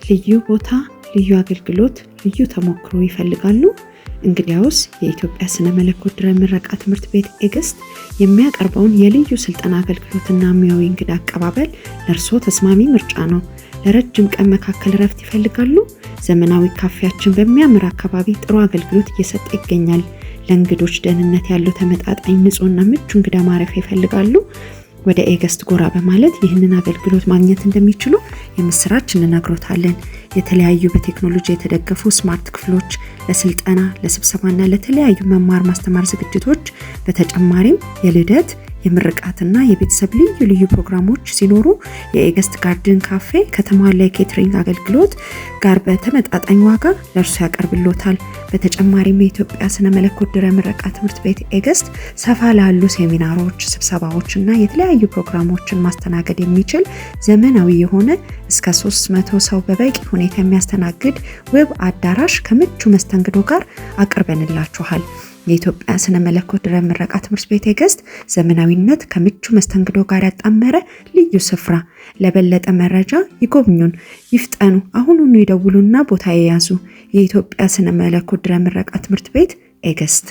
ልዩ ቦታ፣ ልዩ አገልግሎት፣ ልዩ ተሞክሮ ይፈልጋሉ? እንግዲያውስ የኢትዮጵያ ስነ መለኮት ድህረ ምረቃ ትምህርት ቤት ኤገስት የሚያቀርበውን የልዩ ስልጠና አገልግሎትና ሙያዊ እንግዳ አቀባበል ለእርስዎ ተስማሚ ምርጫ ነው። ለረጅም ቀን መካከል እረፍት ይፈልጋሉ? ዘመናዊ ካፌያችን በሚያምር አካባቢ ጥሩ አገልግሎት እየሰጠ ይገኛል። ለእንግዶች ደህንነት ያለው ተመጣጣኝ፣ ንጹህና ምቹ እንግዳ ማረፊያ ይፈልጋሉ? ወደ ኤገስት ጎራ በማለት ይህንን አገልግሎት ማግኘት እንደሚችሉ የምስራች እንነግሮታለን። የተለያዩ በቴክኖሎጂ የተደገፉ smart ክፍሎች ለስልጠና፣ ለስብሰባና ለተለያዩ መማር ማስተማር ዝግጅቶች፣ በተጨማሪም የልደት፣ የምርቃትና የቤተሰብ ልዩ ልዩ ፕሮግራሞች ሲኖሩ የኤገስት garden ካፌ ከተሟላ የ catering አገልግሎት ጋር በተመጣጣኝ ዋጋ ለእርሶ ያቀርብሎታል። በተጨማሪም የኢትዮጵያ ስነ መለኮት ድህረ ምረቃ ትምህርት ቤት ኤገስት ሰፋ ላሉ ሴሚናሮች፣ ስብሰባዎች እና የተለያዩ ፕሮግራሞችን ማስተናገድ የሚችል ዘመናዊ የሆነ እስከ 300 ሰው በበቂ ሁኔታ የሚያስተናግድ ውብ አዳራሽ ከምቹ መስተንግዶ ጋር አቅርበንላችኋል። የኢትዮጵያ ስነ መለኮት ድህረ ምረቃ ትምህርት ቤት ኤገስት ዘመናዊነት ከምቹ መስተንግዶ ጋር ያጣመረ ልዩ ስፍራ። ለበለጠ መረጃ ይጎብኙን፣ ይፍጠኑ፣ አሁኑኑ ይደውሉና ቦታ ይያዙ። የኢትዮጵያ ስነ መለኮት ድህረ ምረቃ ትምህርት ቤት ኤገስት።